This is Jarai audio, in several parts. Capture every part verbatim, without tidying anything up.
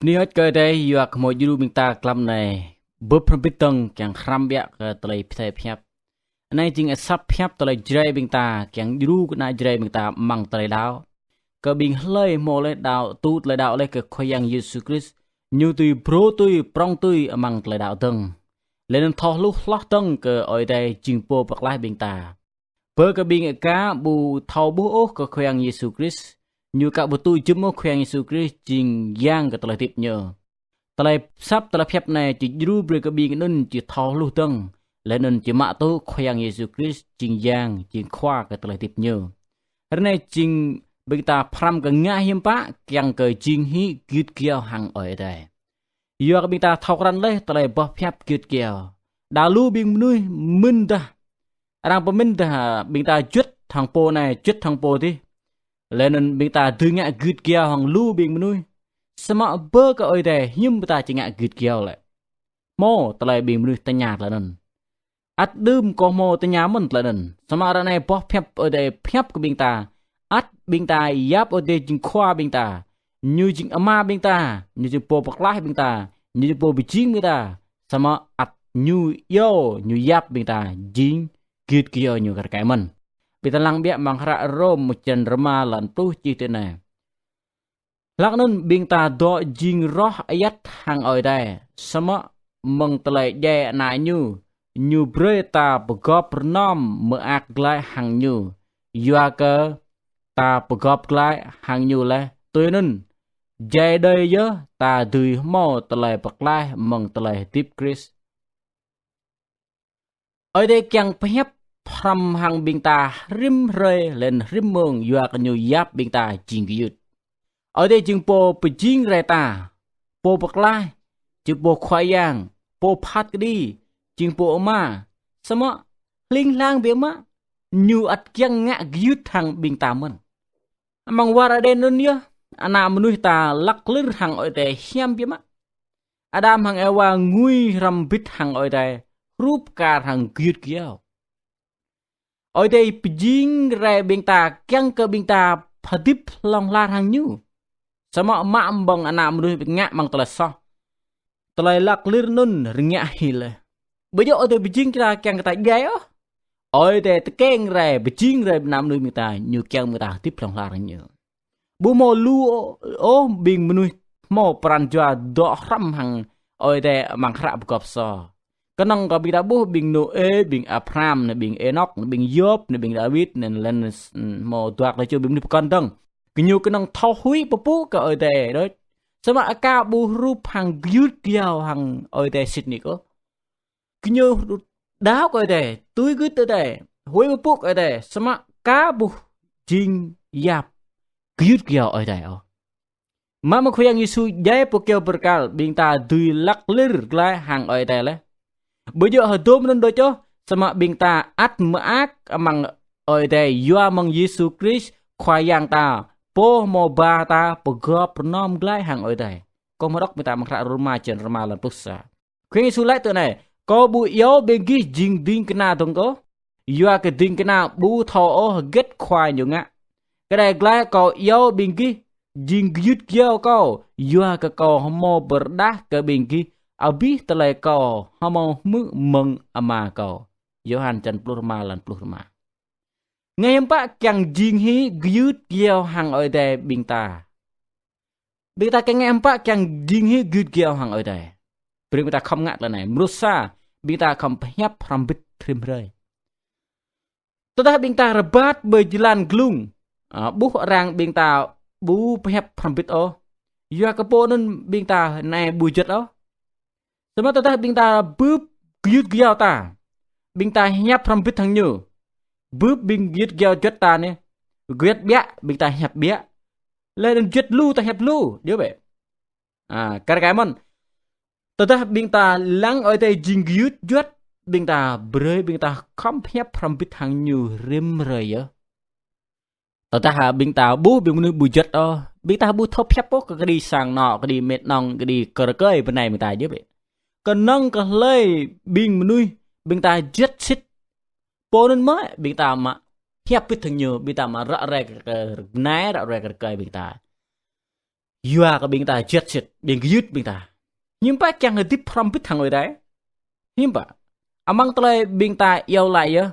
Bơni hơơč kơ Ơi Adai yua kơ hmâo djru ƀing ta tlam anai. Bưp hrŏm bit dơ̆ng kiăng hrăm biă kơ tơlơi pơthâo pơhiăp. Anai jing asăp pơhiăp tơlơi Jrai ƀing ta, kiăng djru kơ ană Jrai ƀing ta amăng tơlơi đaŏ. Kơ ƀing hlơi hmâo lĕ đaŏ, tŭ tơlơi đaŏ lĕ kơ Khua Yang Yêsu Krist. Ñu tui brô tui, prŏng tui amăng tơlơi đaŏ dơ̆ng. Lĕ anŭn thâo hluh hloh dơ̆ng kơ Ơi Adai jing Pô pơklaih ƀing ta. Bơ kơ ƀing aka ƀu thâo ƀuh ôh kơ Khua Yang Yêsu Krist, ñu ka ƀu tŭ jum ôh Khua Yang Yêsu Krist jing Yang kơ tơlơi hơdip ñu. Tơlơi asăp, tơlơi pơhiăp anai či djru brơi kơ ƀing anŭn či thâo hluh dơ̆ng, lĕ anŭn či mă tŭ Khua Yang Yêsu Krist jing Yang, jing Khua kơ tơlơi hơdip ñu. Ră anai jing ƀing ta pơhrăm kơ ngă hiam pă, kiăng kơ jing hĭ gơyut gơyâo hăng Ơi Adai. Yua kơ ƀing ta thâo krăn laih tơlơi boh pơhiăp gơyut gơyâo. Đa lu ƀing mơnuih mĭn dah, arăng pơmĭn dah ƀing ta juăt hăng pô anai, juăt hăng pô adih. Lĕ anŭn ƀing ta dưi ngă gơyut gơyâo hăng lu ƀing mơnuih. Samơ̆ bơ kơ Ơi Adai hiư̆m ƀing ta či ngă gơyut gơyâo lĕ. Hmâo tơlơi ƀing mơnuih tơña tơlơi anŭn. Ăt đưm kâo hmâo tơña mơ̆n tơlơi anŭn. Samơ̆ ră anai boh pơhiăp Ơi Adai pơhiăp kơ ƀing ta. Ăt ƀing ta yap Ơi Adai jing Khua ƀing ta. Ñu jing Ama ƀing ta, ñu jing Pô pơklaih ƀing ta, ñu jing Pô pơjing ƀing ta. Samơ̆ ăt ñu iâu, ñu yap ƀing ta jing gơyut gơyâo ñu kar kaĭ mơ̆n. Ƀing ta lăng biă amăng hră Rôm mơčrăn rơma lăn pluh čih tui anai. Hlak anŭn ƀing ta dŏ jing roh ayăt hăng Ơi Adai, samơ̆ mơ̆ng tơlơi djai Ană ñu, ñu brơi ta pơgop rơnŏm mơak glaĭ hăng ñu. Yua kơ ta pơgop glaĭ hăng ñu laih, tui anŭn, djai đơi yơh ta dưi hmâo tơlơi pơklaih mơ̆ng tơlơi hơdip Krist. Ơi Adai kiăng pơhiăp hrăm hăng ƀing ta rĭm hrơi lĕ rĭm mông yua kơ ñu yap ƀing ta jing gơyut. Ơi Adai jing Pô pơjing rai ta, Pô pơklaih, jing Pô Khua Yang, Pô phat kơđi, jing Pô Ama. Samơ̆ hling hlang biă mă, ñu ăt kiăng ngă gơyut hăng ƀing ta mơ̆n. Amăng war Êđen anŭn yơh, ană mơnuih ta lăk lir hăng Ơi Adai hiam biă mă. Ađam hăng Êwa ngui hrŏm hơbĭt hăng Ơi Adai, hrup kar hăng gơyut gơyâo. Ơi Adai pơjing rai ƀing ta, kiăng kơ ƀing ta hơdip hlŏng lar hăng ñu. Samơ̆ mă ƀơ̆ng ană mơnuih ƀing ngă amăng tơlơi soh. Tơlơi lăk lir anŭn rơngiă hĭ laih. Ƀu djơ̆ Ơi Adai pơjing ta kiăng kơ ta djai ôh. Ơi Adai tơkeng rai, pơjing rai ană mơnuih ƀing ta, ñu kiăng ƀing ta hơdip hlŏng lar hăng ñu. Ƀu hmâo lu ôh ƀing mơnuih hmâo pran jua dŏ hrŏm hăng Ơi Adai amăng hră pơgop sô. Kơnơ̆ng kơ ƀing ta ƀuh ƀing Nôê, ƀing Abraham, anai ƀing Ênôk, anai ƀing Yôp, anai ƀing Dawid, anai lĕ hmâo dua klâo čô ƀing mơnuih pơkŏn dơ̆ng. Gơñu kơnơ̆ng thâo huĭ pơpŭ kơ Ơi Adai đôč. Samơ̆ aka ƀu hrup hăng gơyut gơyâo hăng Ơi Adai sĭt nik ôh. Gơñu đaŏ kơ Ơi Adai, tui gưt Ơi Adai, huĭ pơpŭ kơ Ơi Adai, samơ̆ aka ƀu jing yap gơyut gơyâo Ơi Adai ôh. Mă mơ̆ng Khua Yang Yêsu djai pô kơyâo bơrơkal, ƀing ta dưi lăk lir glaĭ hăng Ơi Adai laih. Ƀu djơ̆ hơdôm anŭn đôč ôh, samơ̆ ƀing ta ăt mơak amăng Ơi Adai yua mơ̆ng Yêsu Krist Khua Yang ta, Pô hmâo ba ta pơgop rơnŏm glaĭ hăng Ơi Adai. Kâo hmâo đŏk ƀing ta amăng hră Rôma črăn rơma lăn pluh sa. Khua Yang Yêsu laĭ tui anai: Kâo ƀu iâu ƀing gih jing ding kơna dơ̆ng ôh, yua kơ ding kơna ƀu thâo ôh hơget khua ñu ngă. Kơđai glaĭ kâo iâu ƀing gih jing gơyut gơyâo kâo, yua kơ kâo hmâo pơrơđah kơ ƀing gih abih tơlơi kâo hmâo hmư̆ mơ̆ng Ama kâo. Yôhan črăn pluh rơma lăn pluh rơma. Ngă hiư̆m pă kiăng jing hĭ gơyut gơyâo hăng Ơi Adai ƀing ta. Ƀing ta kiăng ngă hiư̆m pă kiăng jing hĭ gơyut gơyâo hăng Ơi Adai. Brơi ƀing ta khŏm ngă tơlơi anai. Mrô sa, ƀing ta khŏm pơhiăp hrŏm hơbĭt rĭm hrơi. Tơdah ƀing ta rơbat ƀơi jơlan glung, a, ƀuh arăng ƀing ta ƀu pơhiăp hrŏm hơbĭt ôh. Yua kơ pô anŭn ƀing ta anai ƀu juăt ôh. Samơ̆ tơdah ƀing ta bưp gơyut gơyâo ta, ƀing ta hiăp hrŏm hơbĭt hăng ñu. Bưp ƀing gơyut gơyâo juăt ta anai, gơyut biă, ƀing ta hiăp biă. Lĕ anŭn juăt lu ta hiăp lu, djơ̆ bĕ. A, kar kaĭ mơ̆n. Tơdah ƀing ta lăng Ơi Adai jing gơyut juăt, ƀing ta brơi ƀing ta khŏm hiăp hrŏm hơbĭt hăng ñu rĭm hrơi yơh. Tơdah ƀing ta ƀuh ƀing mơnuih ƀu juăt ôh, ƀing ta ƀu thâo pơhiăp ôh kơ kơđi sang anŏ, kơđi met nŏng, kơđi kơ rơkơi bơnai ƀing ta djơ̆ bĕ. Kơnơ̆ng kơ hlơi ƀing mơnuih ƀing ta juăt sĭt, pô anŭn mơ̆ ƀing ta mă hiăp hơbĭt hăng ñu, ƀing ta mă ră ruai kơ, kơ bơnai, ră ruai kơ rơkơi ƀing ta. Yua kơ ƀing ta juăt sĭt, ƀing gơyut ƀing ta. Hiư̆m pă kiăng hơdip hrŏm bĭt hăng Ơi Adai? Hiư̆m pă? Amăng tơlơi ƀing ta iâu laĭ yơh,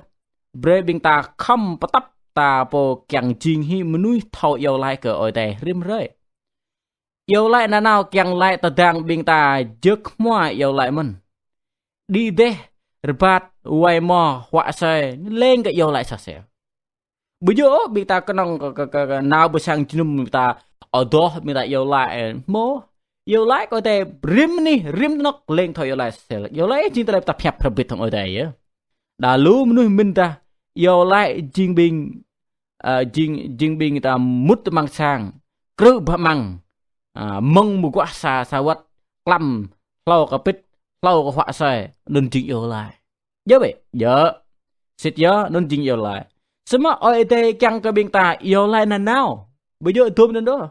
brơi ƀing ta khŏm pơtăp ta pô kiăng jing hĭ mơnuih thâo iâu laĭ kơ Ơi Adai rĭm hrơi. Iâu laĭ nanao kiăng laĭ tơdang ƀing ta jơk hmua iâu laĭ mơ̆n. Đĭ đeh, rơbat, wai mơ̆, huă asơi, lêng kơ iâu laĭ soh sel. Ƀu djơ̆ ôh ƀing ta kơnơ̆ng kơ, kơ, kơ, kơ nao pơ sang jơnum ƀing ta adoh ƀing ta iâu laĭ, ơ, mơ̆. Iâu laĭ kơ Ơi Adai rĭm anih, rĭm tơnŏk lêng thâo iâu laĭ soh sel. Iâu laĭ jing tơlơi ta pơhiăp hrŏm bĭt hăng Ơi Adai yơh. Đa lu mơnuih mĭn ta iâu laĭ jing ƀing, ơ, jing, jing ƀing ta mŭt amăng sang, krư̆ bah amăng, ơ, mơ̆ng mơguah sa, sa wơ̆t, klăm, hlâo kơ pĭt, hlâo kơ huă asơi, anŭn jing iâu laĭ. Djơ̆ bĕ, djơ̆. Sĭt yơh, anŭn jing iâu laĭ. Samơ̆ Ơi Adai kiăng kơ ƀing ta iâu laĭ nanao. Ƀu djơ̆ dôm anŭn đôč.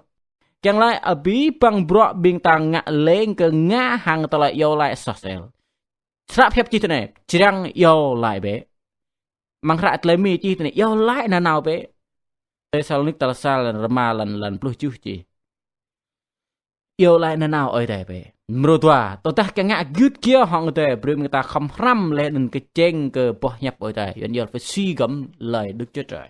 Kiăng laĭ abih bang bruă ƀing ta ngă lêng kơ ngă hăng tơlơi iâu laĭ soh sel. Hră pơhiăp čih tui anai, črang iâu laĭ bĕ. Amăng hră tơlơi Mi čih tui anai, iâu laĭ nanao bĕ. Têsalônik tal sa lăn rơma lăn, lăn pluh tơjuh čih. Iâu laĭ nanao Ơi Adai bĕ. Mrô dua, tơdah kiăng ngă gơyut gơyâo hăng Ơi Adai, brơi ƀing ta khŏm hrăm laih anŭn kơčĕng kơ boh hiăp Ơi Adai. Yuan iâu laĭ phải suy gẫm lời Đức Chúa Trời.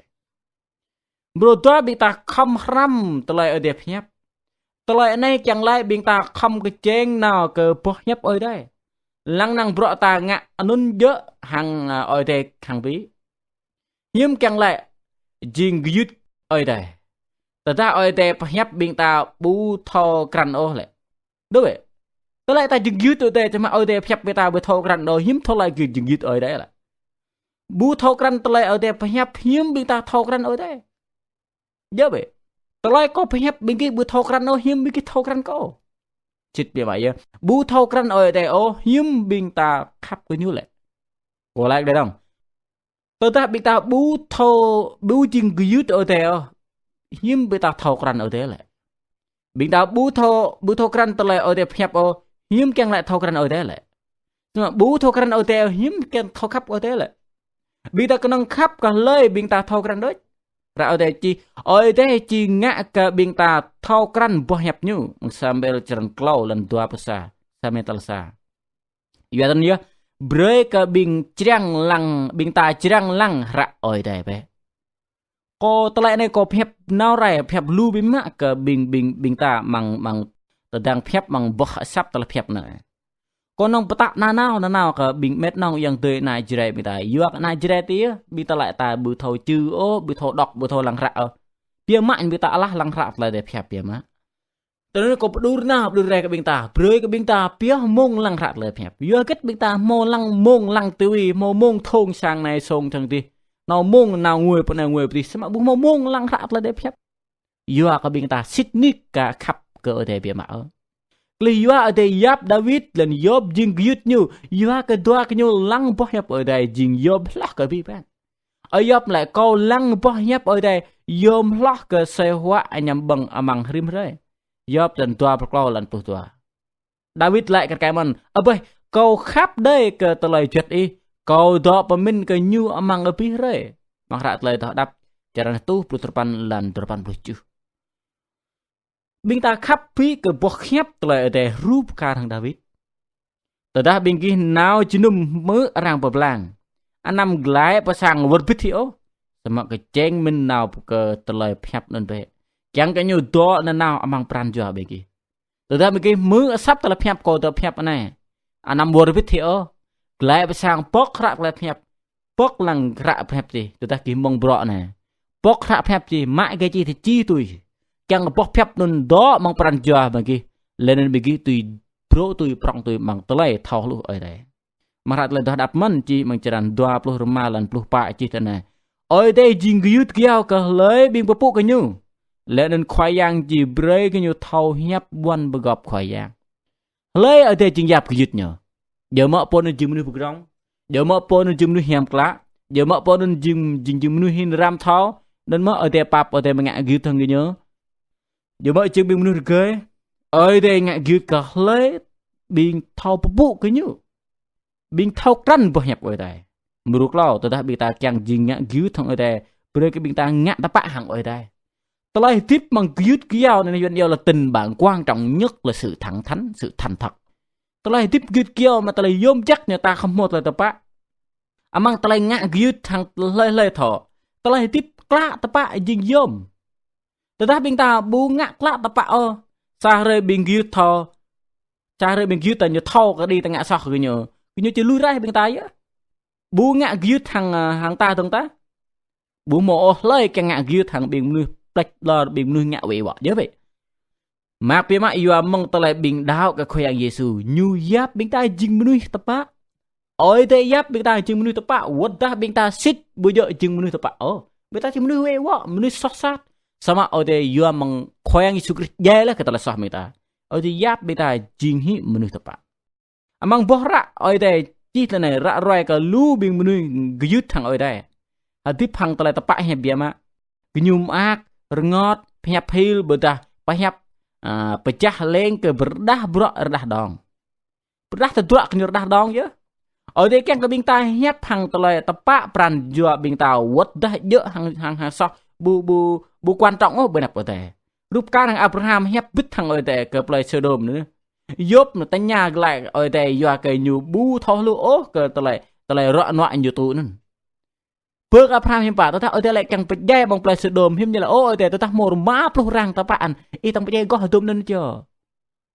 Mrô dua ƀing ta khŏm hrăm tơlơi Ơi Adai pơhiăp. Tơlơi anai kiăng laĭ ƀing ta khŏm kơčĕng nao kơ boh hiăp Ơi Adai. Lăng năng bruă ta ngă anŭn djơ̆ hăng, ơ, Ơi Adai hăng ƀing. Hiư̆m kiăng laĭ jing gơyut Ơi Adai. Tơdah Ơi Adai pơhiăp ƀing ta ƀu thâo krăn ôh lĕ. Djơ̆ bĕ. Tơlơi ta jing gơyut Ơi Adai, samơ̆ Ơi Adai pơhiăp ƀing ta ƀu thâo krăn ôh, hiư̆m thâo laĭ gơyut jing gơyut Ơi Adai lĕ. Ƀu thâo krăn tơlơi Ơi Adai pơhiăp, hiư̆m ƀing ta thâo krăn Ơi Adai. Djơ̆ bĕ. Tơlơi kâo pơhiăp ƀing gih ƀu thâo krăn ôh, hiư̆m ƀing gih thâo krăn kâo. Sĭt biă mă yơh. Ƀu thâo krăn Ơi Adai ôh, hiư̆m ƀing ta khăp kơ ñu lĕ. Kâo laĭ đơi dơ̆ng. Tơdah ƀing ta ƀu thâo, ƀu jing gơyut Ơi Adai ôh, hiư̆m ƀing ta thâo krăn Ơi Adai lĕ. Ƀing ta ƀu thâo, ƀu thâo krăn tơlơi Ơi Adai pơhiăp ôh, hiư̆m kiăng laĭ thâo krăn Ơi Adai lĕ. Samơ̆ ƀu thâo krăn Ơi Adai ôh, hiư̆m kiăng thâo khăp Ơi Adai lĕ. Ƀing ta kơnơ̆ng khăp kơ hlơi ƀing ta thâo krăn đôč. Hră Ơi Adai čih, Ơi Adai či ngă kơ ƀing ta thâo krăn boh hiăp ñu. Amăng Samuel črăn klâo lăn dua pluh sa, Samuel tal sa. Yua anŭn yơh, brơi kơ ƀing črang lăng, ƀing ta črang lăng hră Ơi Adai bĕ. Kâo tơlơi anai kâo pơhiăp nao rai, pơhiăp lu biă mă kơ ƀing, ƀing, ƀing ta amăng, amăng tơdang pơhiăp amăng boh asăp tơlơi pơhiăp anai. Kâo kơnơ̆ng pơtă nanao, nanao kơ ƀing met nong ayŏng adơi ană Jrai ƀing ta. Yua kơ ană Jrai tih, ƀing ta laĭ ta ƀu thâo čih ôh, ƀu thâo đŏk, ƀu thâo lăng hră ôh. Biă mă ƀing ta alah lăng hră tơlơi Ơi Adai pơhiăp biă mă. Tui anŭn kâo pơđur nao, pơđur rai kơ ƀing ta. Brơi kơ ƀing ta pioh mông lăng hră tơlơi pơhiăp. Yua hơget ƀing ta hmâo lăng mông lăng tivi, hmâo mông thong sang anai song sang adih. Nao mông nao ngui pơ anai ngui pơ adih. Samơ̆ ƀu hmâo mông lăng hră tơlơi Ơi Adai pơhiăp. Yua kơ ƀing ta sĭt nik ka khăp kơ Ơi Adai biă mă ôh. Klih yua Ơi Adai yap Dawid lĕ Yôp jing gơyut ñu. Yua kơ dua gơñu lăng boh hiăp Ơi Adai jing yôm hloh kơ abih bang. Ơi Yôp laĭ kâo lăng boh hiăp Ơi Adai yôm hloh kơ asơi huă añăm ƀơ̆ng amăng rĭm hrơi. Yôp črăn dua pluh klâo lăn pluh dua. Dawid laĭ kơ rơkơi mơ̆n, Ơ ƀơi, kâo khăp đơi kơ tơlơi juăt ih, kâo dŏ pơmĭn kơ ñu amăng abih hrơi. Amăng hră tơlơi Adoh Đăp, črăn rơtuh pluh duapăn lăn duapăn pluh tơjuh. Ƀing ta khăp ƀiă kơ boh hiăp tơlơi Ơi Adai hrup kar hăng Dawid. Tơdah ƀing gih nao jơnum hmư̆ arăng pơblang, anăm glaĭ pơ sang wơr bĭt hĭ ôh. Samơ̆ kơčĕng mĭn nao kơ tơlơi pơhiăp anŭn bĕ. Kiăng kơ ñu dŏ nanao amăng pran jua ƀing gih. Tơdah ƀing gih hmư̆ asăp tơlơi pơhiăp kâo dŏ pơhiăp anai, anăm wơr bĭt hĭ ôh. Glaĭ pơ sang pŏk hră tơlơi pơhiăp. Pŏk lăng hră pơhiăp adih, tơdah gih mơ̆ng bruă anai. Pŏk hră pơhiăp adih, mă gai čih tơči tui. Kiăng kơ boh pơhiăp anŭn dŏ amăng pran jua ƀing gih. Laih anŭn ƀing gih tui brŏ tui prŏng tui amăng tơlơi thâo hluh Ơi Adai. Amăng hră tơlơi Adoh Đăp mơ̆n čih amăng črăn dua pluh rơma lăn pluh pă čih tui anai. Ơi Adai jing gơyut gơyâo kơ hlơi ƀing pơpŭ kơ ñu. Laih anŭn Khua Yang či brơi kơ ñu thâo hiăp ƀuăn pơgop Khua Yang. Hlơi Ơi Adai jing yap gơyut ñu. Djơ̆ mơ̆ pô anŭn jing mơnuih pơdrŏng. Djơ̆ mơ̆ pô anŭn jing mơnuih hiam klă. Djơ̆ mơ̆ pô anŭn jing, jing, jing mơnuih hin ram thâo. Anŭn mơ̆ Ơi Adai pap, Ơi Adai mơ̆ ngă gơyut hăng gơñu. Djơ̆ mơ̆ jing ƀing mơnuih rơgơi. Ơi Adai ngă gơyut kơ hlơi ƀing thâo pơpŭ kơ ñu. Ƀing thâo krăn boh hiăp Ơi Adai. Mrô klâo, tơdah ƀing ta kiăng jing ngă gơyut hăng Ơi Adai, brơi kơ ƀing ta ngă tơpă hăng Ơi Adai. Tơlơi hơdip amăng gơyut gơyâo anai Yuan iâu laĭ tình bạn quan trọng nhất là sự thẳng thắn, sự thành thật. Tơlơi hơdip gơyut gơyâo mă tơlơi yôm jak ñu ta khŏm hmâo tơlơi tơpă. Amăng tơlơi ngă gơyut hăng hlơi hlơi thâo. Tơlơi hơdip klă tơpă jing yôm. Tơdah ƀing ta ƀu ngă klă tơpă ôh, sa hrơi ƀing gơyut thâo, sa hrơi ƀing gơyut ta ñu thâo kơ đĭ ta ngă soh kơ ñu. Kơ ñu či lui raih ƀing ta yơh. Ƀu ngă gơyut hăng, hăng ta dơ̆ng tah. Ƀu hmâo ôh hlơi kiăng ngă gơyut hăng ƀing mơnuih pleč lor, ƀing mơnuih ngă wĕ wŏ djơ̆ wĕ. Mơak biă mă yua mơ̆ng tơlơi ƀing đaŏ kơ Khua Yang Yêsu, ñu yap ƀing ta jing mơnuih tơpă. Ơi Adai yap ƀing ta jing mơnuih tơpă, wơ̆t dah ƀing ta sĭt ƀu djơ̆ jing mơnuih tơpă ôh. Ƀing ta jing mơnuih wĕ wŏ, mơnuih soh sat. Samơ̆ Ơi Adai yua mơ̆ng Khua Yang Yêsu Krist djai laih kơ tơlơi soh ƀing ta. Ơi Adai yap ƀing ta jing hĭ mơnuih tơpă. Amăng boh hră Ơi Adai čih tui anai, ră ruai kơ lu ƀing mơnuih gơyut hăng Ơi Adai. Hơdip hăng tơlơi tơpă hiam biă mă. Gơñu mơak, rơngot, pơhiăp hil, ƀôdah pơhiăp, a, pơčah leng kơ pơrơđah bruă rơđah đong. Pơrơđah tơdruă kơ ñu rơđah đong yơh. Ơi Adai kiăng kơ ƀing ta hiăp hăng tơlơi tơpă pran jua ƀing ta wơ̆t dah djơ̆ hăng, hăng, hăng soh ƀu, ƀu, ƀu quan trọng ôh ƀơi anăp Ơi Adai. Rup kar hăng Abraham hiăp bĭt hăng Ơi Adai kơ plơi Sôđôm anŭn. Yôp anŭn tơña glaĭ Ơi Adai yua kơ ñu ƀu thâo hluh ôh kơ tơlơi, tơlơi ruă nuă ñu tŭ anŭn. Bơ kơ Abraham hiư̆m pă, tơdah Ơi Adai laĭ kiăng pơdjai amăng plơi Sôđôm, hiư̆m ñu laĭ, ơ Ơi Adai, tơdah hmâo rơma pluh arăng tơpă anŭn, ih tơ̆ng pơdjai gŏ hơdôm anŭn yơh.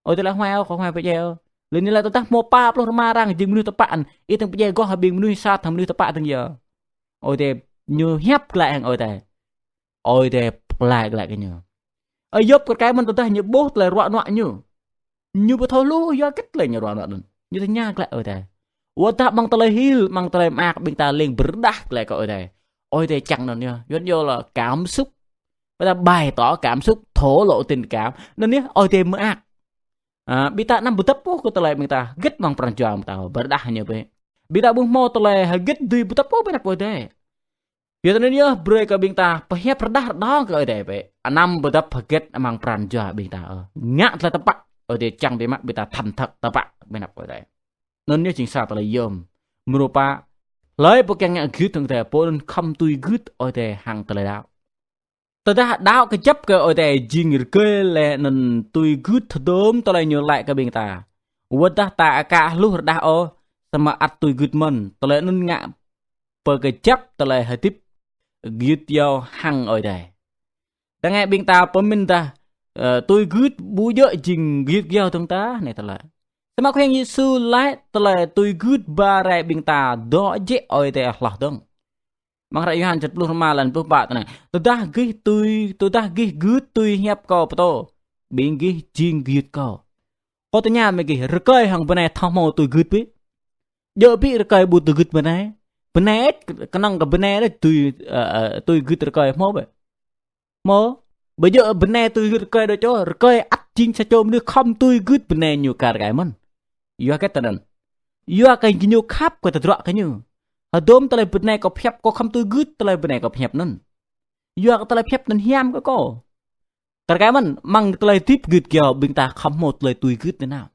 Ơi Adai laĭ huai ôh, kâo huai pơdjai ôh. Laih anŭn laĭ tơdah hmâo pă pluh rơma arăng jing mơnuih tơpă anŭn, ih tơ̆ng pơdjai gŏ hăng ƀing mơnuih sat hăng mơnuih tơpă dơ̆ng yơh. Ơi Adai ñu hiăp glaĭ hăng Ơi Adai. Ơi Adai pơklaih glaĭ kơ ñu. Ơi Yôp kar kaĭ mơ̆n tơdah ñu ƀuh tơlơi ruă nuă ñu. Ñu ƀu thâo hluh yua hơget tơlơi ñu ruă nuă anŭn. Ñu tơña glaĭ Ơi Adai. Wơ̆t dah amăng tơlơi hil, amăng tơlơi mơak ƀing ta leng pơrơđah glaĭ kơ Ơi Adai. Ơi Adai čang anŭn yơh. Yuan iâu laĭ cảm xúc. Ƀing ta bày tỏ cảm xúc, thổ lộ tình cảm. Anŭn yơh Ơi Adai mơak. A, ƀing ta anăm pơdŏp ôh kơ tơlơi ƀing ta hơget amăng pran jua ƀing ta pơrơđah ñu bĕ. Ƀing ta ƀu hmâo tơlơi hơget dưi pơdŏp ôh ƀơi anăp Ơi Adai. Yua anŭn yơh brơi kơ ƀing ta pơhiăp rơđah rơđong kơ Ơi Adai bĕ. Anăm pơdŏp hơget amăng pran jua ƀing ta ôh. Ngă tơlơi tơpă, Ơi Adai čang biă mă ƀing ta thành thật tơpă ƀơi anăp Ơi Adai. Anŭn yơh jing sa tơlơi yôm. Mrô pă, hlơi pô kiăng ngă gơyut hăng Ơi Adai, pô anŭn khŏm tui gưt Ơi Adai hăng tơlơi đaŏ. Tơdah đaŏ kơjăp kơ Ơi Adai jing rơgơi laih anŭn tui gưt hơdôm tơlơi ñu laĭ kơ ƀing ta. Wơ̆t dah ta aka hluh rơđah ôh, samơ̆ ăt tui gưt mơ̆n, tơlơi anŭn ngă pơkơjăp tơlơi hơdip gơyut gơyâo hăng Ơi Adai. Tơngai ƀing ta pơmĭn dah, ơ, tui gưt ƀu djơ̆ jing gơyut gơyâo dơ̆ng tah, anai tơlơi. Samơ̆ Khua Yang Yêsu laĭ tơlơi tui gưt ba rai ƀing ta dŏ jĕ Ơi Adai hloh dơ̆ng. Amăng hră Yôhan črăn pluh rơma lăn pluh pă tơnai. Tơdah gih tui, tơdah gih gưt tui hiăp kâo pơtô, ƀing gih jing gơyut kâo. Kâo tơña mơ̆ng gih, rơkơi hăng bơnai thâo hmâo tui gưt bĕ? Djơ̆ bĕ rơkơi ƀu tui gưt bơnai. Bơnai kơnơ̆ng kơ bơnai đôč tui, ơ, ơ, tui gưt rơkơi hmâo bĕ? Hmâo. Ƀu djơ̆ bơnai tui gưt rơkơi đôč ôh, rơkơi ăt jing sa čô mơnuih khŏm tui gưt bơnai ñu kar kaĭ mơ̆n. Yua hơget tơnăn? Yua kơ ñu khăp kơ tơdruă kơ ñu. Hơdôm tơlơi bơnai kâo pơhiăp kâo khŏm tui gưt tơlơi bơnai kâo pơhiăp anŭn. Yua kơ tơlơi pơhiăp anŭn hiam kơ kâo. Kar kaĭ mơ̆n, amăng tơlơi hơdip gưt gơyâo ƀing ta khŏm hmâo tơlơi tui gưt tui anŭn.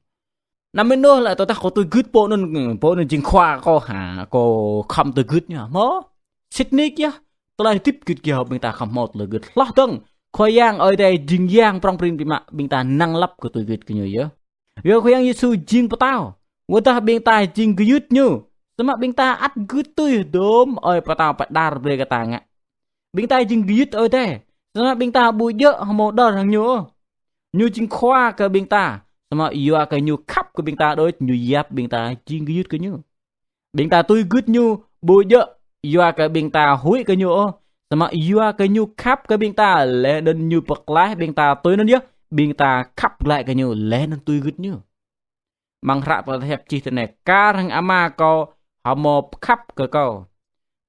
Anăm mĭn ôh laĭ tơdah kâo tui gưt pô anŭn, pô anŭn jing khua kâo hă, kâo khŏm tui gưt ñu. Hmâo. Sĭt nik yơh, tơlơi hơdip gưt gơyâo ƀing ta khŏm hmâo tơlơi gưt. Hloh dơ̆ng, Khua Yang Ơi Adai jing Yang prŏng prin biă mă, ƀing ta năng lăp kơ tui gưt kơ ñu yơh. Yua Khua Yang Yêsu jing pơtao. Wơ̆t dah ƀing ta jing gơyut ñu. Samơ̆ ƀing ta ăt gưt tui hơdôm ơi pơtao pơđar brơi kơ ta ngă. Ƀing ta jing gơyut Ơi Adai. Samơ̆ ƀing ta ƀu djơ̆ hmâo đơr hăng ñu ôh. Ñu jing khua kơ ƀing ta. Samơ̆ yua kơ ñu khăp kơ ƀing ta đôč ñu yap ƀing ta jing gơyut kơ ñu. Ƀing ta tui gưt ñu ƀu djơ̆ yua kơ ƀing ta huĭ kơ ñu ôh, samơ̆ yua kơ ñu khăp kơ ƀing ta, laih anŭn ñu pơklaih ƀing ta tui anŭn yơh, ƀing ta khăp glaĭ kơ ñu laih anŭn tui gưt ñu. Amăng hră Tơlơi Hiăp čih tui anai: Kar hăng Ama kâo hmâo khăp kơ kâo,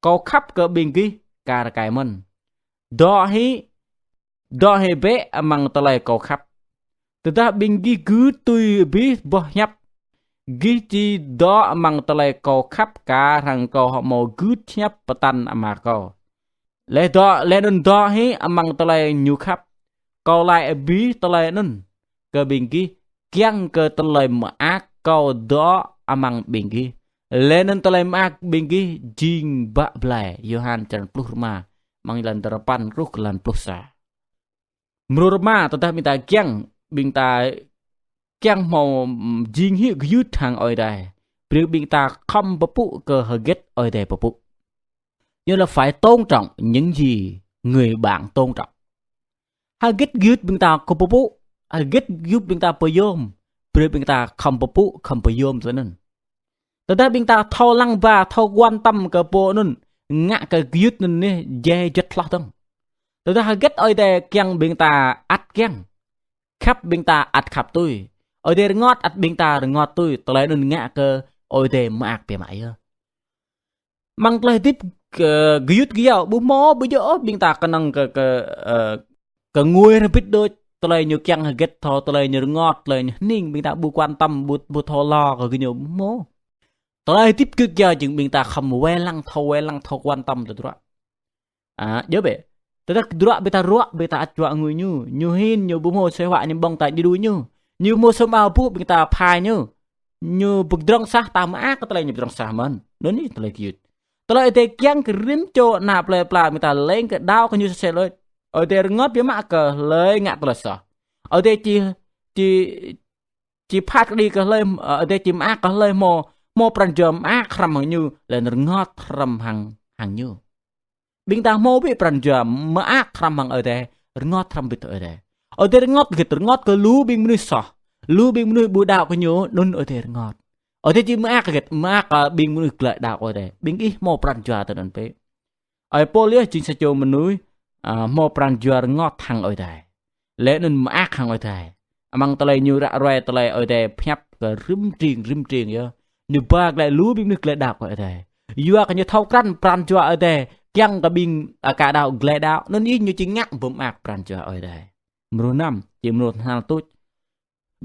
kâo khăp kơ ƀing gih kar kaĭ mơ̆n. Dŏ hĭ, dŏ hĭ bĕ amăng tơlơi kâo khăp. Tơdah ƀing gih gưt tui abih boh hiăp, gih či dŏ amăng tơlơi kâo khăp kar hăng kâo hmâo gưt hiăp pơtăn Ama kâo. Laih dŏ, laih anŭn dŏ hĭ amăng tơlơi ñu khăp. Kâo laĭ abih tơlơi anŭn kơ ƀing gih, kiăng kơ tơlơi mơak kâo dŏ amăng ƀing gih. Laih anŭn tơlơi mơak ƀing gih jing bă blai. Yôhan črăn pluh rơma, amăng lăn dơpăn truh kơ lăn pluh sa. Mrô rơma, tơdah ƀing ta kiăng, ƀing ta kiăng hmâo, ưm, jing hĭ gơyut hăng Ơi Adai, brơi ƀing ta khŏm pơpŭ kơ hơget Ơi Adai pơpŭ. Ñu là phải tôn trọng những gì người bạn tôn trọng. Hơget gơyut ƀing ta kơ pơpŭ, hơget gơyut ƀing ta pơyom, brơi ƀing ta khŏm pơpŭ, khŏm pơyom tui anŭn. Tơdah ƀing ta thâo lăng ba, thâo quan tâm kơ pô anŭn, ngă kơ gơyut anŭn nih jai juăt hloh dơ̆ng. Tơdah hơget Ơi Adai kiăng ƀing ta ăt kiăng, khăp ƀing ta ăt khăp tui, Ơi Adai rơngot ăt ƀing ta rơngot tui, tơlơi anŭn ngă kơ Ơi Adai mơak biă mă yơh. Amăng tơlơi hơdip kơ gơyut gơyâo, ƀu hmâo ƀu djơ̆ ôh ƀing ta kơnơ̆ng kơ, kơ, ơ, kơ ngui rơbit đôč, tơlơi ñu kiăng hơget thâo, tơlơi ñu rơngot, tơlơi ñu hning, ƀing ta ƀu quan tâm, ƀu, ƀu thâo lo kơ gơñu ƀu hmâo. Tơlơi hơdip gơyut gơyâo jing ƀing ta khŏm wai lăng thâo, wai lăng thâo quan tâm tơdruă. A, djơ̆ bĕ. Tơdah tơdruă ƀing ta ruă, ƀing ta ăt juă ngui ñu. Ñu hin, ñu ƀu hmâo sui huă ñu ƀơ̆ng ta djru ñu. Ñu ƀu hmâo sum ao buh ƀing ta phai ñu. Ñu pơdrŏng sah ta mơak kơ tơlơi ñu pơdrŏng sah mơ̆n. Anŭn nih tơlơi gơyut. Tơlơi Ơi Adai kiăng kơ rĭm čô ană plơi pla ƀing ta leng kơ đaŏ kơ ñu sơsel đôč. Ơi Adai rơngot biă mă kơ hlơi ngă tơlơi soh. Ơi Adai či, či, či phat kơđi kơ hlơi, ơ, Ơi Adai či mơak kơ hlơi hmâo, hmâo pran jua mơak hrăm hăng ñu, laih anŭn rơngot hrăm hăng, hăng ñu. Ƀing ta hmâo bĕ pran jua mơak hrăm hăng Ơi Adai, rơngot hrăm bĭt Ơi Adai. Ơi Adai rơngot hơget, rơngot kơ lu ƀing mơnuih soh. Lu ƀing mơnuih ƀu đaŏ kơ ñu, anŭn Ơi Adai rơngot. Ơi Adai či mơak hơget, mơak kơ ƀing mơnuih glaĭ đaŏ kơ Ơi Adai. Ƀing ih hmâo pran jua tui anŭn bĕ. Ơi Pôl yơh jing sa čô mơnuih, a, hmâo pran jua rơngot hăng Ơi Adai. Laih anŭn mơak hăng Ơi Adai. Amăng tơlơi ñu ră ruai tơlơi Ơi Adai pơhiăp kơ rĭm tring, rĭm tring yơh. Ñu ba glaĭ lu ƀing mơnuih glaĭ đaŏ kơ Ơi Adai. Yua kơ ñu thâo krăn pran jua Ơi Adai, kiăng kơ ƀing aka đaŏ glaĭ đaŏ, anŭn yơh ñu či ngă pơmơak pran jua Ơi Adai. Mrô năm, či mrô tơhnal tuč.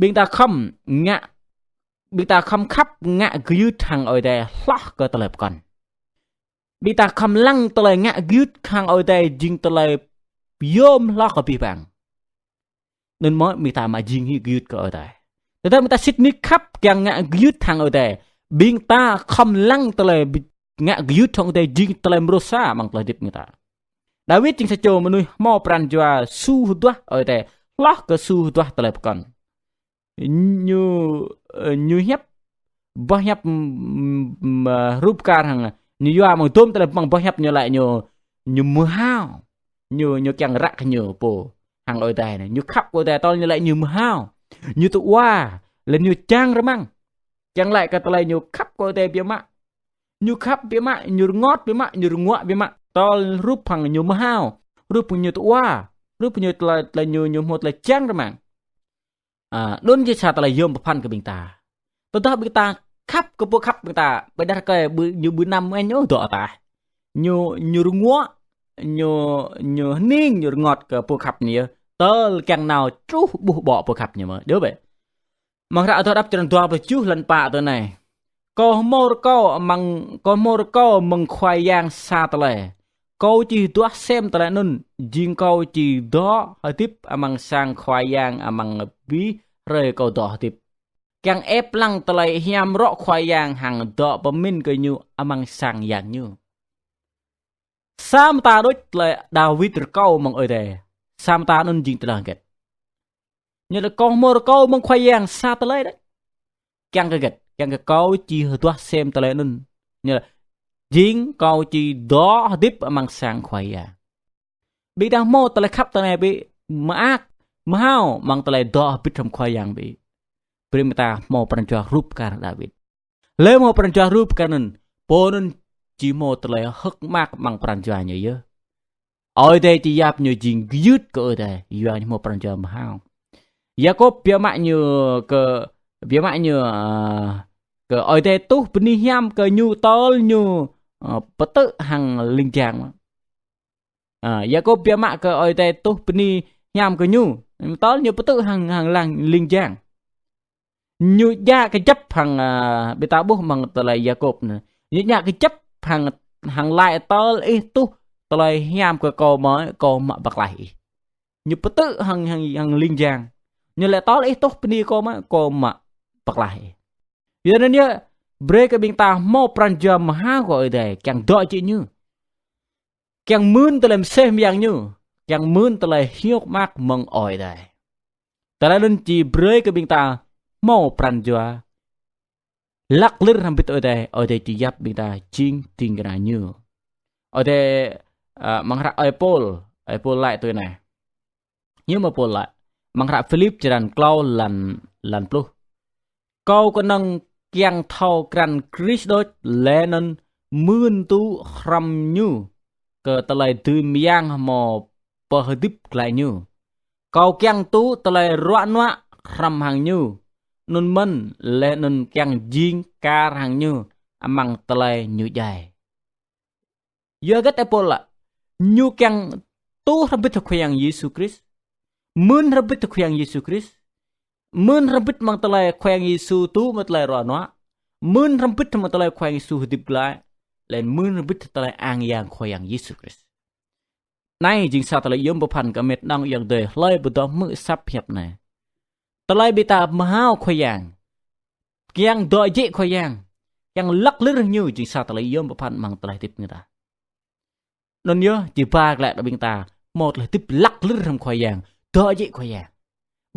Ƀing ta khŏm ngă, ƀing ta khŏm khăp ngă gơyut hăng Ơi Adai hloh kơ tơlơi pơkŏn. Ƀing ta khŏm lăng tơlơi ngă gơyut hăng Ơi Adai jing tơlơi yôm hloh kơ abih bang. Anŭn mơ̆ ƀing ta mă jing hĭ gơyut kơ Ơi Adai. Tơdah ƀing ta sĭt nik khăp kiăng ngă gơyut hăng Ơi Adai, ƀing ta khŏm lăng tơlơi bi-, ngă gơyut hăng Ơi Adai jing tơlơi mrô sa amăng tơlơi hơdip ƀing ta. Dawid jing sa čô mơnuih hmâo pran jua su hơduah Ơi Adai, hloh kơ su hơduah tơlơi pơkŏn. Ñu, ơ, ñu hiăp, boh hiăp, ưm, ưm, ơ, hrup kar hăng, ñu yua mơ̆ng dôm tơlơi mơ̆ng boh hiăp ñu laĭ ñu, ñu mơhao. Ñu, ñu kiăng răk ñu pô hăng Ơi Adai anai. Ñu khăp kơ Ơi Adai tơl ñu laĭ ñu mơhao. Ñu tŭ wa, laih ñu čang rơmang. Kiăng laĭ kơ tơlơi ñu khăp kơ Ơi Adai biă mă. Ñu khăp biă mă, ñu rơngot biă mă, ñu rơnguă biă mă. Tơl hrup hăng ñu mơhao, hrup hăng ñu tŭ wa, hrup hăng ñu tơlơi, tơlơi ñu, ñu hmâo tơlơi čang rơmang. A, anŭn jing sa tơlơi yôm pơphan kơ ƀing ta. Tơdah ƀing ta khăp kơ pô khăp ƀing ta, ƀôdah kơ ƀu, ñu ƀu năm ôh ñu dŏ tah. Ñu, ñu rơnguă, ñu, ñu hning, ñu rơngot kơ pô khăp ñu yơh. Tơl kiăng nao truh ƀuh ƀô̆ pô khăp ñu mơ̆. Djơ̆ bĕ. Amăng hră Adoh Đăp črăn dua pluh tơjuh, lăn pă tui anai. Kâo hmâo rơkâo amăng, kâo hmâo rơkâo mơ̆ng Khua Yang sa tơlơi. Kâo či hơduah sem tơlơi anŭn, jing kâo či dŏ hơdip amăng sang Khua Yang amăng abih hrơi kâo dŏ hơdip. Kiăng ĕp lăng tơlơi hiam rŏ Khua Yang hăng dŏ pơmĭn kơ ñu amăng sang yang ñu. Sa mơta đôč tơlơi Dawid rơkâo mơ̆ng Ơi Adai. Sa mơta anŭn jing tơlơi hơget? Ñu laĭ kâo hmâo rơkâo mơ̆ng Khua Yang sa tơlơi đôč. Kiăng kơ hơget? Kiăng kơ kâo či hơduah sem tơlơi anŭn. Ñu laĭ jing kâo či dŏ hơdip amăng sang Khua Yang. Ƀing ta hmâo tơlơi khăp tui anai bĕ, mơak, mơhao, amăng tơlơi dŏ hơbĭt hrŏm Khua Yang bĕ. Brơi ƀing ta hmâo pran jua hrup kar Dawid. Hlơi hmâo pran jua hrup kar anŭn, pô anŭn či hmâo tơlơi hơ̆k mơak amăng pran jua ñu yơh. Ơi Adai či yap ñu jing gơyut kơ Ơi Adai, yua ñu hmâo pran jua mơhao. Yakôb biă mă ñu kơ, biă mă ñu, ơ, kơ Ơi Adai tuh bơni hiam kơ ñu tơl ñu, ơ, pơtư̆ hăng ling jang. A, Yakôb biă mă kơ Ơi Adai tuh bơni hiam kơ ñu, tơl ñu pơtư̆ hăng, hăng lăng ling jang. Ñu djă kơjăp hăng, a, ƀing ta ƀuh amăng tơlơi Yakôb anai. Ñu djă kơjăp hăng, hăng laĭ tơl ih tuh tơlơi hiam kơ kâo mơ̆, kâo mă pơklaih ih. Ñu pơtư̆ hăng, hăng, hăng ling jang. Ñu laĭ tơl ih tuh bơni kâo mơ̆, kâo mă pơklaih ih. Yua anŭn yơh, brơi kơ ƀing ta hmâo pran jua mơhao kơ Ơi Adai, kiăng dŏ jĕ ñu. Kiăng mưn tơlơi mơsêh mơyang ñu. kiăng mưn tơlơi hiôk mơak mơ̆ng Ơi Adai. Tơlơi anŭn či brơi kơ ƀing ta hmâo pran jua lăk lir hrŏm hơbĭt Ơi Adai, Ơi Adai či yap ƀing ta jing ding kơna Ñu. Ơi Adai, ơ, amăng hră Ơi Pôl, Ơi Pôl laĭ tui anai. Hiư̆m Ơi Pôl laĭ? Amăng hră Philip črăn klâo lan, lan pluh. Kâo kơnơ̆ng kiăng thâo krăn Krist đôč, laih anŭn mưn tŭ hrŏm Ñu kơ tơlơi dưi mơyang hmâo pơhơdip glaĭ Ñu. Kâo kiăng tŭ tơlơi ruă nuă hrŏm hăng Ñu, anŭn mơ̆n laih anŭn kiăng jing kar hăng Ñu amăng tơlơi Ñu djai. Yua hơget Ơi Pôl laĭ? Ñu kiăng tŭ hrŏm hơbĭt hăng Khua Yang Yêsu Krist. Mưn hrŏm hơbĭt hăng Khua Yang Yêsu Krist. Mưn hrŏm hơbĭt amăng tơlơi Khua Yang Yêsu tŭ mă tơlơi ruă nuă. Mưn hrŏm hơbĭt amăng tơlơi Khua Yang Yêsu hơdip glaĭ. Laih anŭn mưn hrŏm hơbĭt tơlơi ang yang Khua Yang Yêsu Krist. Anai jing sa tơlơi yôm pơphan kơ met nong yang dơi hlơi pơdŏ hmư̆ asăp hiăp anai. Tơlơi ƀing ta mơhao Khua Yang, kiăng dŏ jĕ Khua Yang, kiăng lăk lir Ñu jing sa tơlơi yôm pơphan amăng tơlơi hơdip ƀing ta. Anŭn yơh, či ba glaĭ kơ ƀing ta hmâo tơlơi hơdip lăk lir hrŏm Khua Yang, dŏ jĕ Khua Yang.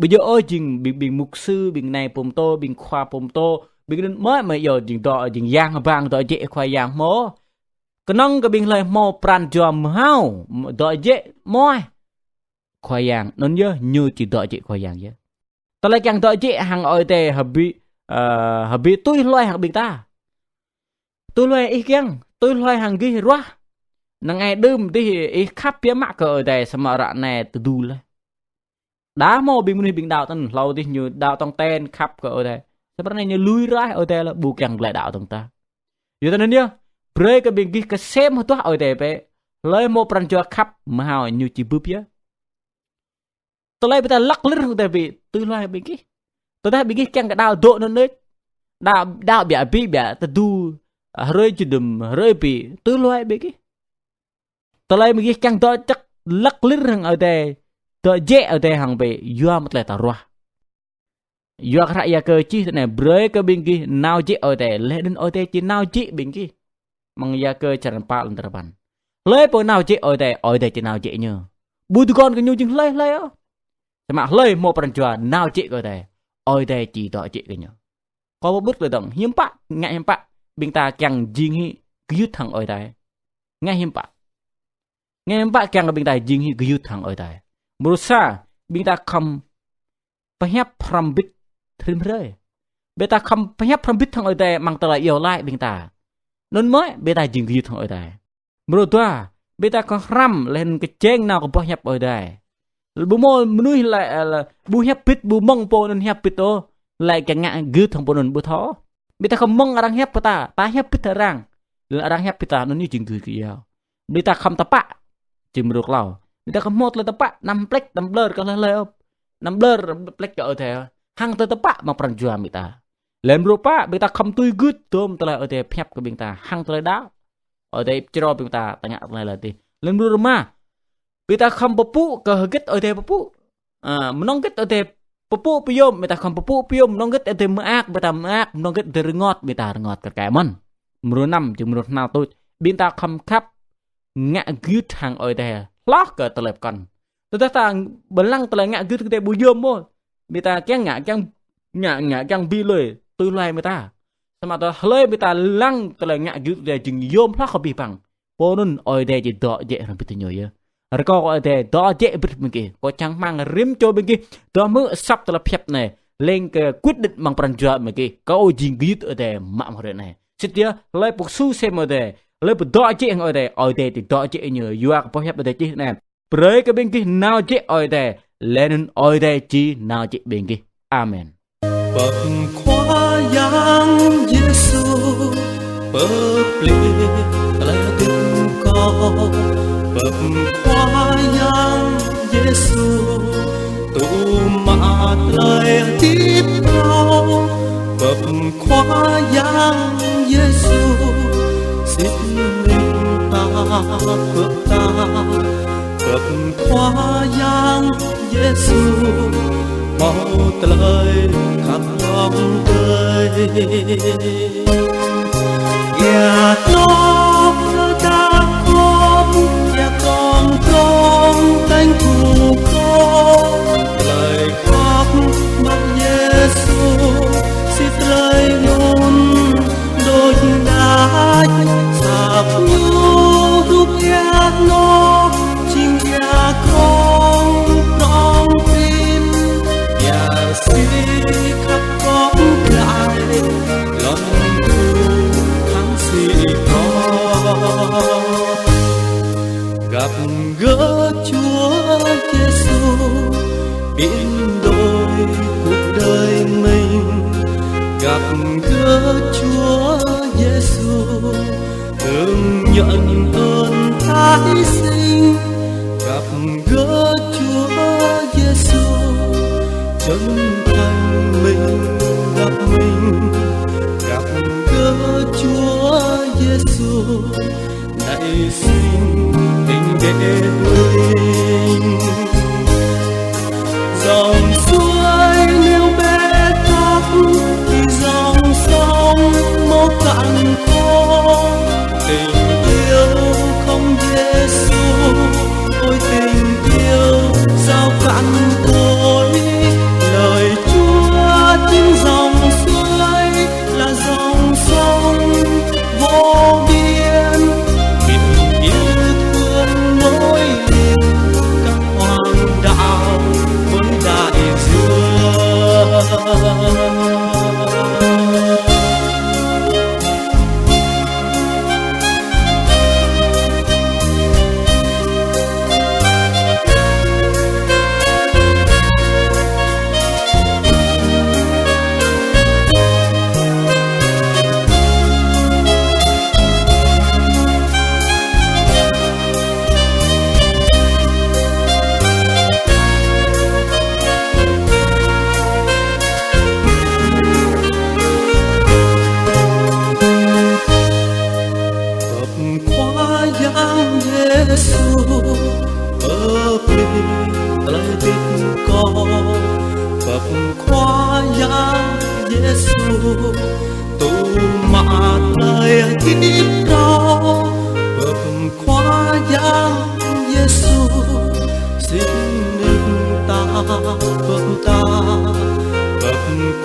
Ƀu djơ̆ ôh jing ƀing, ƀing mục sư, ƀing nai pơtô, ƀing khua pơtô, ƀing anŭn mơ̆, mơ̆ yơh jing dŏ, jing yang hơbang dŏ jĕ Khua Yang hmâo. Kơnơ̆ng kơ ƀing hlơi hmâo pran jua mơhao, dŏ jĕ mơ̆ Khua Yang, anŭn yơh ñu či dŏ jĕ Khua Yang yơh. Tơlơi kiăng dŏ jĕ hăng Ơi Adai hơbĭ, ơ, hơbĭ tui hluai hăng ƀing ta. Tui hluai ih kiăng, tui hluai hăng gih ruah. Năng ai đưm dih ih khăp biă mă kơ Ơi Adai samơ̆ ră anai tơdu laih. Đa hmâo ƀing mơnuih ƀing đaŏ tơ̆n, hlâo dih ñu đaŏ tong ten khăp kơ Ơi Adai. Samơ̆ ră anai ñu lui raih Ơi Adai laih, ƀu kiăng glaĭ đaŏ tong ta. Yua tui anŭn yơh, brơi kơ ƀing gih kơsem hơduah Ơi Adai bĕ. Hlơi hmâo pran jua khăp mơhao ñu či bưp yơh. Tơlơi ƀing ta lăk lir hăng Ơi Adai bĕ, tui hluai ƀing gih. Tơdah ƀing gih kiăng kơ đaŏ dŏ anŭn đôč. Đaŏ, đaŏ biă bĭ biă tơdu, hrơi jơdum, hrơi bĭ, tui hluai ƀing gih. Tơlơi ƀing gih kiăng dŏ čăk lăk lir hăng Ơi Adai, dŏ jĕ Ơi Adai hăng bĕ, yua mơ̆ tơlơi ta ruah. Yua kơ hră Yakơ čih tui anai, brơi kơ ƀing gih nao jĕ Ơi Adai, laih anŭn Ơi Adai či nao jĕ ƀing gih. Amăng Yakơ črăn pă lan tơpăn. Hlơi pô nao jĕ Ơi Adai, Ơi Adai či nao jĕ ñu. Ƀu tơguan kơ ñu jing hlơi hlơi ôh. Samơ̆ hlơi hmâo pran jua nao jĕ kơ Ơi Adai, Ơi Adai či dŏ jĕ kơ ñu. Kâo pơƀut tơlơi dơ̆ng, hiư̆m pă, ngă hiư̆m pă ƀing ta kiăng jing hĭ gơyut hăng Ơi Adai. Ngă hiư̆m pă. Ngă hiư̆m pă kiăng kơ ƀing ta jing hĭ gơyut hăng Ơi Adai. Mrô sa, ƀing ta khŏm pơhiăp hrŏm hơbĭt rĭm hrơi. Ƀing ta khŏm pơhiăp hrŏm hơbĭt hăng Ơi Adai amăng tơlơi iâu laĭ ƀing ta. Anŭn mơ̆ ƀing ta jing gơyut hăng Ơi Adai. Mrô dua, ƀing ta khŏm hrăm laih anŭn kơčeng nao kơ boh hiăp Ơi Adai. Ƀu hmâo mơnuih laĭ, ơ, laĭ ƀu hiăp hơbĭt, ƀu mơ̆ng pô anŭn hiăp hơbĭt ôh, laĭ kiăng ngă gơyut hăng pô anŭn ƀu thâo. Ƀing ta khŏm mơ̆ng arăng hiăp kơ ta, ta hiăp hơbĭt arăng. Laih arăng hiăp hơbĭt ta, anŭn ñu jing gơyut kơ yao. Ƀing ta khŏm tơpă, jing mrô klâo. Ƀing ta khŏm hmâo tơlơi tơpă, anăm plĕč, anăm ƀlơr kơ hlơi hlơi ôh. Anăm ƀlơr plĕč kơ Ơi Adai. Hăng tơlơi tơpă amăng pran jua ƀing ta. Laih mrô pă, ƀing ta khŏm tui gưt tơm tơlơi Ơi Adai pơhiăp kơ ƀing ta. Hăng tơlơi đaŏ. Ơi Adai pơčrâo ƀing ta, ta ngă tơlơi laih dih. Laih mrô rơma, ƀing ta khŏm pơpŭ kơ hơget Ơi Adai pơpŭ. Ơ, mơnơ̆ng hơget Ơi Adai pơpŭ pơyom, ƀing ta khŏm pơpŭ pơyom, mơnơ̆ng hơget Ơi Adai mơak, ƀing ta mơak, mơnơ̆ng hơget Ơi Adai rơngot, ƀing ta rơngot kar kaĭ mơ̆n. Mrô năm, jing mrô hơnăl tuč, ƀing ta khŏm khăp ngă gơyut hăng Ơi Adai hloh kơ tơlơi pơkŏn. Tơdah ta ƀu lăng tơlơi ngă gơyut kơ Ơi Adai ƀu yom ôh, ƀing ta kiăng ngă, kiăng ngă, ngă, kiăng ƀu lui, tui hluai ƀing ta. Samơ̆ tơdah hlơi ƀing ta lăng tơlơi ngă gơyut Ơi Adai jing yom hloh kơ abih bang, pô anŭn Ơi Adai či dŏ jĕ hrŏm hơbĭt ñu yơh. Rơkâo kơ Ơi Adai dŏ jĕ ƀrih ƀing gih. Kâo čang rơmang rĭm čô ƀing gih dŏ hmư̆ asăp tơlơi pơhiăp anai, leng kơ quyết định amăng pran jua ƀing gih, kâo jing gơyut Ơi Adai mă mơ̆ng hrơi anai. Sĭt yơh, hlơi pô kơsŭ sem Ơi Adai, hlơi pô dŏ jĕ hăng Ơi Adai, Ơi Adai či dŏ jĕ ñu, yua kơ boh hiăp Ơi Adai čih anai. Brơi kơ ƀing gih nao jĕ Ơi Adai, laih anŭn Ơi Adai či nao jĕ ƀing gih. Amen. Bơ̆ Khua Yang Yêsu, pơplih tơlơi tŭ kâo. Bơ̆ Khua Yang Yêsu, tŭ mă tơlơi hơdip kâo. Bơ̆ Khua Yang Yêsu, sĭt nik ta pơtă. Bơ̆ Khua Yang Yêsu, hmâo tơlơi khăp hloh tơl. Ia tŏ ta khŏm, ia tŏng tŏng ta Gơ̆ Chúa Giêsu, biến đổi cuộc đời mình. Gặp gỡ Chúa Giêsu, hương nhận ơn tái sinh. Gặp gỡ Chúa Giêsu, chân thành mình gặp mình. Gặp gỡ Chúa Giêsu, nảy sinh tình kết linh. Dòng suối nếu bế tắc thì dòng sông mau cạn khô. Tình yêu không Giêsu, ôi tình yêu sao cạn cỗi. Lời Chúa chính dòng suối, là dòng sông vô biên, tình yêu thương nối liền các hoàng đạo với đại dương. Khua Yang Yêsu, pơplih tơlơi hơdip kâo. Bơ̆ Khua Yang Yêsu, tŭ mă tơlơi hơdip kâo. Bơ̆ Khua Yang Yêsu, sĭt nik ta bơ̆ ta. Bơ̆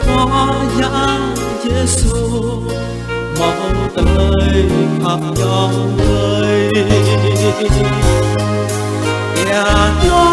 Khua Yang Yêsu, hmâo tơlơi khăp iâu laĭ. Ia nô